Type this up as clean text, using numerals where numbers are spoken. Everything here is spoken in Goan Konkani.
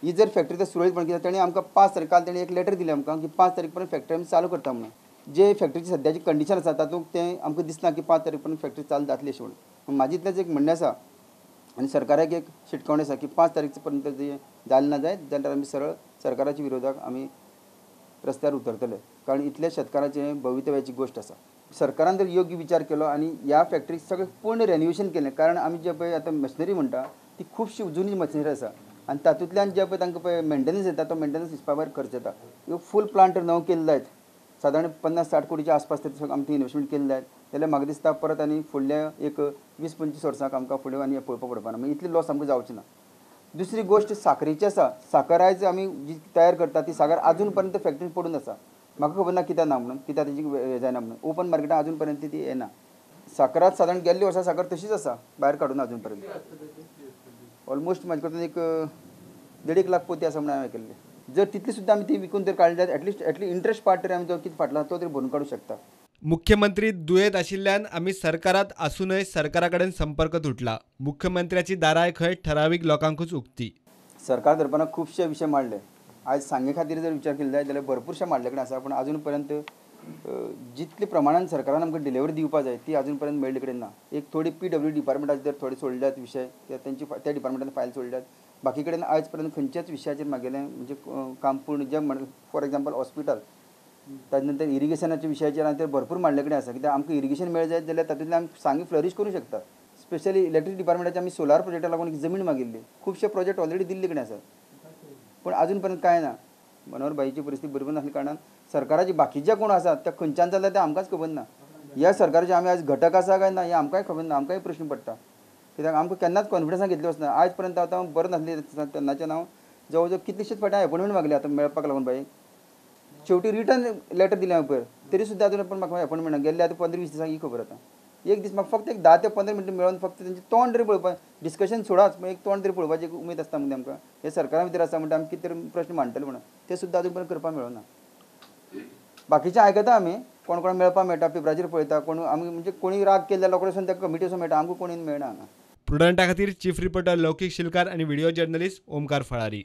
ही जर फॅक्टरी तर सुरळीतपण कित्याक तेणी आमकां 5 तारीख काल तेणी एक लेटर दिलें आमकां की 5 तारीख पर्यंत फॅक्टरी आमी चालू करता म्हणून. जे फॅक्टरीची सद्याची कंडिशन आसा तातूंत तें आमकां दिसना की 5 तारीख पर्यंत फॅक्टरी चालू जातली अशें म्हणून. म्हाजी इतलेंच एक म्हणणें आसा आनी सरकाराक एक शिटकावणी आसा की 5 तारीख पर्यंत जे जालें ना जायत जाल्यार आमी सरळ सरकाराच्या विरोधाक आमी रस्त्यार उतरतले, कारण इतले शेतकाराचें भवितव्याची गोश्ट आसा. सरकारान जर योग्य विचार केलो आनी ह्या फॅक्टरीक सगळें पूर्ण रेनिवेशन केलें, कारण आमी जे पळय आतां मशिनरी म्हणटा ती खुबशी जुनी मशिनरी आसा आनी तातूंतल्यान जे पळय तांकां पळय मेंटेनन्स येता तो मेंटेनन्स हिसपा भायर खर्च येता. ह्यो फूल प्लांट नवो केल्लो जायत सादारण 50-60 कोटीच्या आसपास तरी आमी इन्वेस्टमेंट केल्ली जायत जाल्यार म्हाका दिसता परत आनी फुडल्या एक 20-25 वर्सांक आमकां फुडें आनी पळोवपाक पडपा ना, मागीर इतली लॉस आमकां जावची ना. दुसरी गोश्ट साकरीची आसा. साकर आयज आमी जी तयार करता ती साकर आजून पर्यंत फॅक्टरीन पडून आसा. म्हाका खबर ना कित्याक ना म्हणून, कित्याक तेजी हें जायना म्हणून ओपन मार्केटान आजून पर्यंत ती येना. साकरात सादारण गेल्ले वर्सा साकर तशीच आसा, भायर काडून आजून पर्यंत ऑलमोस्ट म्हाजे कडल्यान एक 1.5 लाख पोती आसा म्हणून हांवें आयकल्लें. जर तितली सुद्दां आमी ती विकून जर काडली जाल्यार एटलिस्ट इंट्रस्ट पार्ट तरी आमी जो कितें फाटला तो तरी भरून काडूं शकता. मुख्यमंत्री दुयेंत आशिल्ल्यान आमी सरकारात आसूनय सरकारा कडेन संपर्क तुटला. मुख्यमंत्र्याची दाराय खंय ठरावीक लोकांकूच उक्ती. सरकार दरपाना खुबशे विशय मांडले. आयज सांगे खातीर जर विचार केलो जायत जाल्यार भरपूरशे मांडले कडेन आसा, पूण आजून पर्यंत जितले प्रमाणान सरकारान आमकां डिलिव्हरी दिवपा जाय ती आजून पर्यंत मेळ्ळी कडेन ना. एक थोडी PW डिपार्टमेंटाचे जर थोडे सोडल्यात विशय, तेंची त्या डिपार्टमेंटान फायल सोडल्यात, बाकी कडेन आयज पर्यंत खंयच्याच विशयाचेर म्हागेलें म्हणजे काम पूर्ण जें म्हण फॉर एग्जाम्पल हॉस्पिटल, ताजे नंतर इरिगेशनाच्या विशयाचेर आनी ते भरपूर मांडले कडेन आसा. कित्याक आमकां इरिगेशन मेळ्ळें जायत जाल्यार तातूंतल्यान आमी सांगे फ्लरीश करूं शकता. स्पेशली इलेक्ट्रीक डिपार्टमेंटाचे आमी सोलार प्रोजेक्टा लागून एक जमीन मागिल्ली, खुबशे प्रोजेक्ट ऑलरेडी दिल्ले कडेन आसात, पूण आजून पर्यंत कांय ना. मनोहर भाईची परिस्थिती बरोबर नासल्या कारणान सरकाराची बाकीचे कोण आसात त्या खंयच्यान जाल्यार ते आमकांच खबर ना. ह्या सरकाराचे आमी आयज घटक आसा काय ना हें आमकांय खबर ना, आमकांय प्रश्न पडटा. कित्याक आमकां केन्नाच कॉन्फिडन्सान घेतली वचना. आयज पर्यंत आतां बरें नासली तेन्नाच्यान हांव जवळ जवळ कितलीशीच फावटी एपॉयंटमेंट मागली आतां मेळपाक लागून बाई, शेवटी रिटर्न लेटर दिलें हांवें पयर, तरी सुद्दां आजून पण म्हाका एपॉयंटमेंट गेल्ले आतां 15-20 दिसांक ही खबर. आतां एक दीस म्हाका फक्त एक 10 ते 15 मिनटां मेळोन फक्त तेंचें तोंड तरी पळोवपा, डिस्कशन सोडाच पूण एक तोंड तरी पळोवपाची एक उमेद आसता म्हणजे आमकां. हे सरकारा भितर आसा म्हणटा आमी कितें तरी प्रश्न मांडटले म्हणून ते सुद्दां आजून पर्यंत करपाक मेळना. बाकीचें आयकता आमी, कोण कोण मेळपाक मेळटा पेपराचेर पळयता, कोण आमी म्हणजे कोणी राग केल्ल्या लोकां वचून त्या कमिटी वचून मेळटा, आमकां कोणी मेळना हांगा. प्रुडंटा खातीर चीफ रिपोर्टर लौकीक शिलकार आनी व्हिडिओ जर्नलिस्ट ओमकार फळारी.